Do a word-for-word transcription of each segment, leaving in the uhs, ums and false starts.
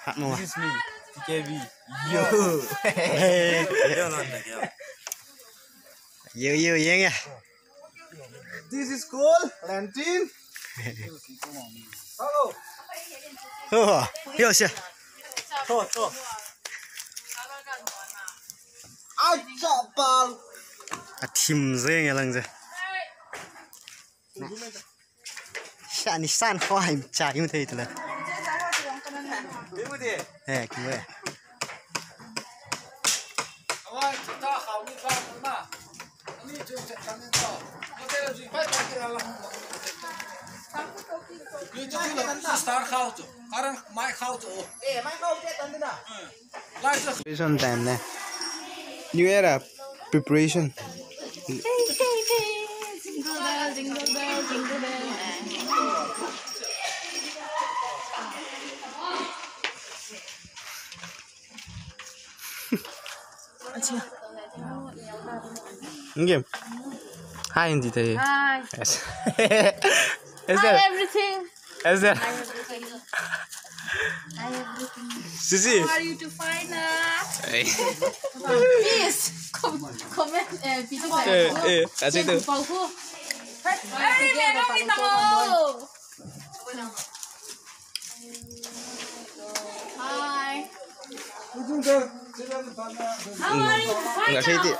Cut mo. This is me, T K B. Yo. Yo, no, no, yo. Yo, yo, yeah, yeah. This is called Lantin. Hello. Oh, yo, sir. To, to. Acha pal. A thim jeng lang je. Sa ni san kho hai cha hi mu thei tala. Eh, ki we. Star khao chu. Karan mai khao chu. Eh, mai khao te tan na. Preparation time ne. New Year a preparation. Jingle bell, jingle bell, jingle bell. Acha. Nge. Hi, Hindi te. Hi. Yes. Hi, everything. Esther. Hi, everything. Hi, everything. Sisi. How are you to find us? Hey. Please, com-, comment, eh, video. Eh, eh, kasi tu. Hey, hey, hey, hey. Hi. How are you? Nga sei ti.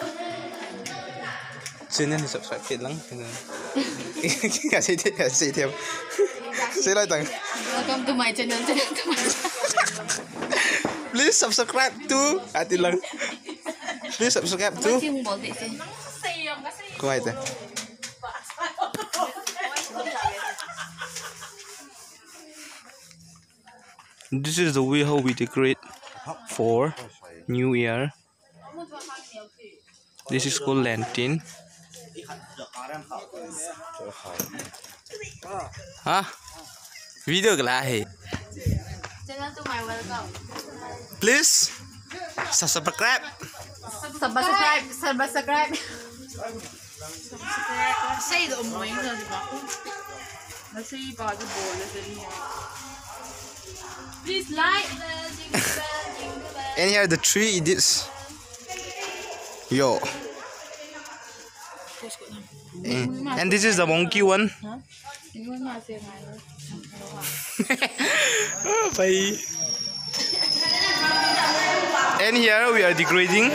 Channel ni subscribe kit lang. Nga sei ti, nga sei ti. Sei lai tang. Welcome to my channel. Channel to my channel. Please subscribe to. Ati lang. Please subscribe to. Kung ai te. This is the way how we decorate for New Year. This is called lantern. Ha? Video kala hai. Channel to my welcome. Please subscribe. Subscribe, subscribe. Sei do mo ina di ba? Na sei ba di bol le sei. Please like. And here are the three idiots. Yo. Eh, and this is the monkey one. Bye. And here we are decorating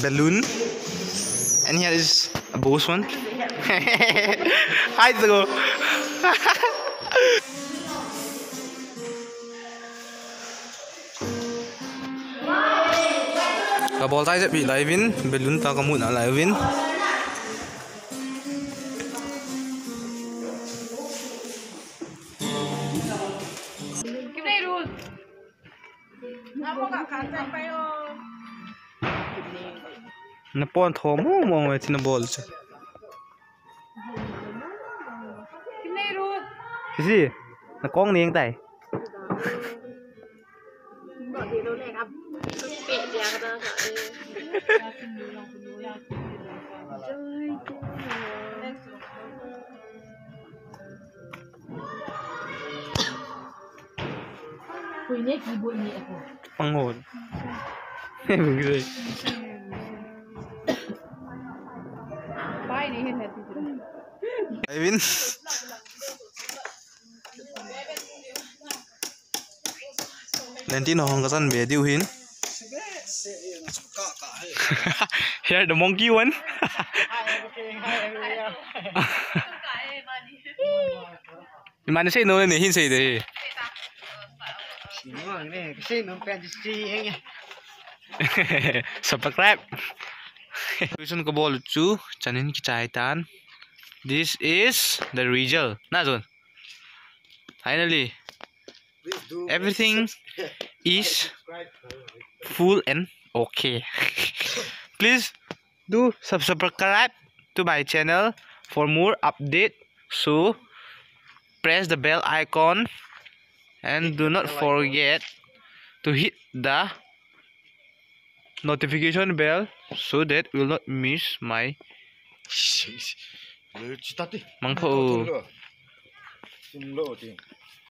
balloon. And here is a boss one. Hi, Zago. Ka bol tai jep pi lai uvin, balloon ta ka mut na lai uvin. Na pon tho mo mo ngai tina bol chu. Sisi, na kong neng tai. Panghon. Ivan. Lantern hong kasan be diu hin. Here the monkey one. Imani sei no ne hin sei de. Subscribe. Question ko bol chu chanin kichai tan. This is the result. Na zon. Finally, everything is full and okay. Please do subscribe to my channel for more update. So press the bell icon and do not forget to hit the notification bell so that you will not miss my mangpho.